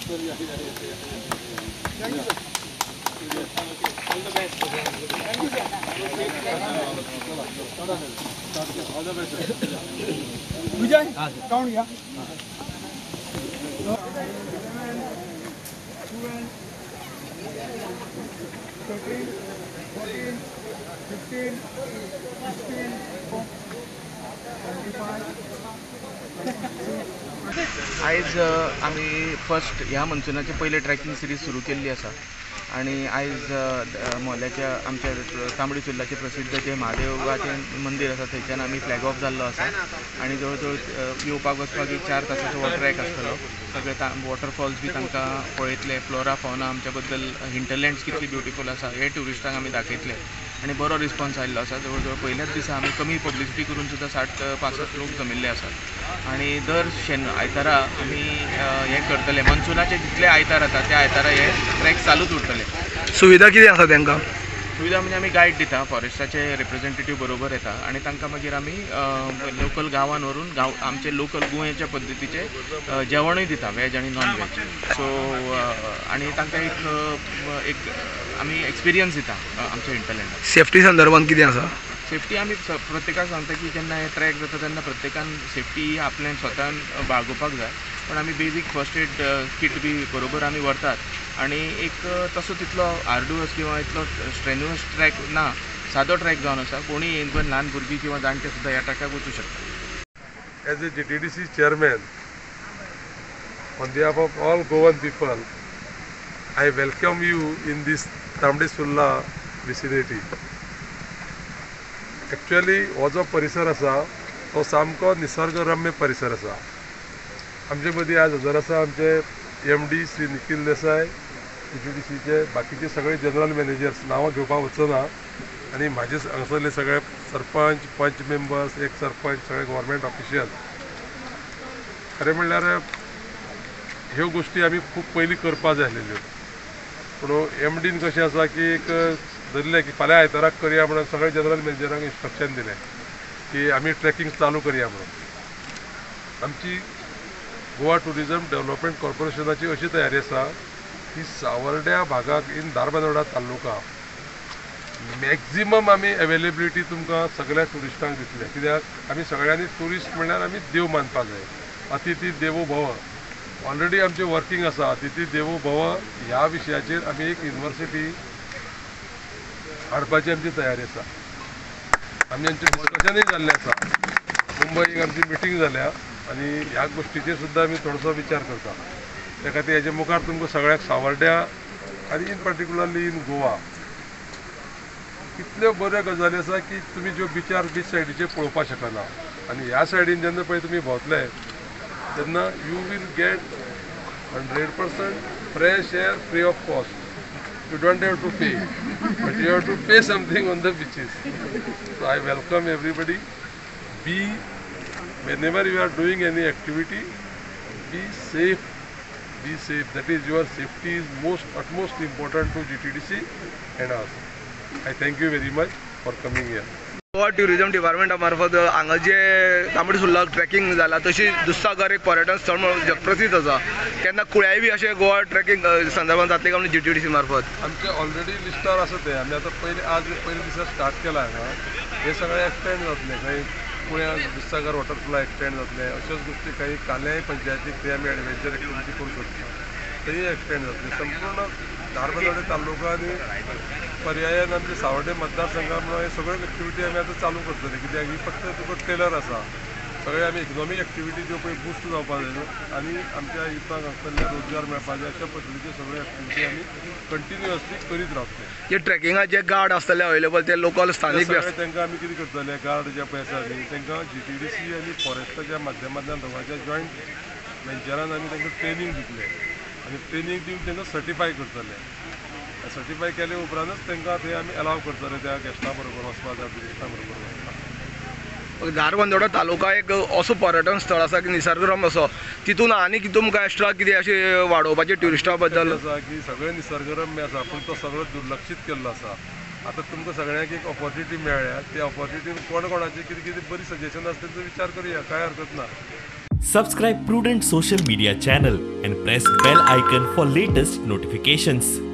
Thank you sir. All the best. Thank you sir. All the best. Vijay count या 12, 13, 14, 15, 16, 25. आयज आमी first ह्या मनसुनाचे पयले ट्रॅकिंग सिरीज सुरू केल्ली आसा आनी आयज मोल्याच्या आमच्या तांबडी सुर्लाचें प्रसिद्ध जें महादेवाचें मंदीर आसा थंयच्यान आमी फ्लॅग ऑफ जाल्लो आसा आनी जवळ जवळ येवपाक वचपाक एक 4 तासाचो हो ट्रॅक आसतलो. सगळे वॉटरफॉल्स बी तांकां पळयतले, फ्लोरा फॉना आमच्या बद्दल, हिंटरलँड्स कितली ब्युटिफूल आसा हे ट्युरिस्टांक आमी दाखयतले आनी बरो रिस्पॉन्स आयिल्लो आसा. जवळ जवळ पयल्याच दिसा आमी कमी पब्लिसिटी करून सुद्दां 60-65 लोक जमिल्ले आसात आनी दर आयतारा आमी हें करतले. मनसुनाचे जितले आयतार आसा त्या आयतारा हे ट्रॅक चालूच उरतले. सुविधा कितें आसा तांकां? सुविधा म्हणजे आमी गायड दिता, फॉरेस्टाचे रिप्रेझेंटेटीव बरोबर येता आनी तांकां मागीर आमी लोकल गांवान व्हरून आमचे लोकल गोंयच्या पद्दतीचे जेवणूय दिता, वेज आनी नॉन वेज. सो आनी तांकां एक आमी एक्सपिरियन्स दिता आमच्या हिंटरलँडाक. सेफ्टी संदर्भात कितें आसा? सेफ्टी आमी प्रत्येकाक सांगता की जेन्ना हे ट्रॅक जाता तेन्ना प्रत्येकान सेफ्टी आपल्यान स्वतान बाळगुपाक जाय, पण आमी बेजीक फर्स्ट एड किट बी बरोबर आमी व्हरतात आनी एक तसो तितलो आर्डुअस किंवा इतलो स्ट्रेन्युअस ट्रॅक ना, सादो ट्रॅक जावन आसा. कोणीय इवन ल्हान भुरगीं किंवा जाणटे सुद्दां ह्या ट्रॅकाक वचूं शकता. As a GTDC chairman, on behalf of all Goan people, I welcome you in this Tambdi Surla vicinity. Actually हो जो परिसर आसा तो सामको निसर्गरम्य परिसर आसा. आमचे मदीं आज हजर आसा आमचे MD Shri Nikhil Desai, GTDCचे बाकीचे सगळे जनरल मॅनेजर्स, नांवां घेवपाक वचना, आनी म्हाजे हांगासरले सगळे सरपंच, पंच मेंबर्स, एक सरपंच, सगळे गव्हर्मेंट ऑफिशियल. खरें म्हणल्यार ह्यो गोश्टी आमी खूब पयलीं करपाक जाय आसलेल्यो, पूण MDन कशें आसा की एक धरलें की फाल्यां आयताराक करया म्हणून सगळे जनरल मॅनेजरांक इन्स्ट्रक्शन दिलें की आमी ट्रॅकिंग चालू करया म्हणून. आमची गोवा टुरिजम डेव्हलपमेंट कॉर्पोरेशनाची अशी तयारी आसा की सावर्ड्या भागाक इन धारबांदोडा तालुका मॅक्झिमम आमी अवेलेबिलिटी तुमकां सगळ्या ट्युरिस्टांक दितले. कित्याक आमी सगळ्यांनी ट्युरिस्ट म्हणल्यार आमी देव मानपाक जाय. अतिथी देवो भव ऑलरेडी आमचें वर्किंग आसा. अतिथी देवो भव ह्या विशयाचेर आमी एक युनिवर्सिटी हाडपाची आमची तयारी आसा. आमी आमचें डिस्कशनूय जाल्लें आसा, मुंबयक आमची मिटींग जाल्या आनी ह्या गोश्टीचेर सुद्दां आमी थोडोसो विचार करता. त्या खातीर हेजे मुखार तुमकां सगळ्याक सावर्ड्या आनी इन पर्टिक्युलरली इन गोवा कितल्यो बऱ्यो गजाली आसा की तुमी ज्यो बिचार बीच सायडीचेर पळोवपाक शकना, आनी ह्या सायडीन जेन्ना पळय तुमी भोंवतले तेन्ना you will get 100% fresh air free of cost. You don't have to pay, but you have to pay something on the beaches. So I welcome everybody. Be whenever you are doing any activity, be safe. Be safe. That is, your safety is most utmost important to GTDC and us. I thank you very much for coming here. Goa tourism डिपार्टमेंटा मार्फत हांगा जे Tambdi Surla tracking जाला तशी दुधसागर एक पर्यटन स्थळ म्हणून जगप्रसिद्ध आसा, तेन्ना कुळ्याय बी अशें गोवा ट्रॅकिंग संदर्भात जातलें काय म्हणून GTDC मार्फत? आमचे ऑलरेडी लिस्टार आसा ते. आमी आतां पयले आज पयले दिसा स्टार्ट केला हांगा, हे सगळे एक्सटेंड जातले. काही कुळ्या दुधसागर वॉटरफॉल एक्सटेंड जातले, अश्योच गोश्टी काही काल्याय पंचायतीक ते आमी एडवेंचर एक्टिविटी करूं शकता, तेय एक्सटेंड जातले. संपूर्ण धारबांदोडे तालुका आनी पर्यायान आमचे सावर्डे मतदारसंघा म्हणून हे सगळ्यो एक्टिविटी आमी आतां चालू करतले. कित्याक ही फक्त तुका ट्रेलर आसा, सगळे आमी इकनॉमीक एक्टिविटी ज्यो पळय बुस्ट जावपाक जाय न्हू आनी आमच्या युथाक हांगासरले रोजगार मेळपाक जाय, अशा पद्दतीच्यो सगळ्यो एक्टिविटी आमी कंटिन्युअसली करीत रावतले. जे ट्रॅकिंगाक जे गार्ड आसतले अवेलेबल ते लोकल स्थानीक बी आसतले, तांकां आमी कितें करतले, गार्ड जे पळय आसा न्ही तांकां GTDC आनी फॉरेस्टाच्या माध्यमांतल्यान दोगांच्या जॉयंट वेंचरान आमी तांकां ट्रेनींग दितले आनी ट्रेनींग दिवन तांकां सर्टिफाय करतले. सर्टिफाय केले उपरांतच तांकां थंय आमी अलाव करतले त्या गेस्टां बरोबर वचपाक जाय, ट्युरिस्टां बरोबर वचपाक. धारबांदोडा तालुका एक असो पर्यटन स्थळ आसा की निसर्गरम्य असो, तितून आनी तुमकां एक्स्ट्रा कितें अशें वाडोवपाचें ट्युरिस्टां बद्दल आसा की सगळें निसर्गरम्य आसा, पूण तो सगळो दुर्लक्षीत केल्लो आसा. आतां तुमकां सगळ्यांक एक ऑपॉर्च्युनिटी मेळ्ळ्या, त्या ऑपॉर्च्युनिटीन कोण कोणाचें कितें कितें बरी सजेशन आसा तेंचो विचार करुया, कांय हरकत ना. Subscribe Prudent Social Media channel and press bell icon for latest notifications.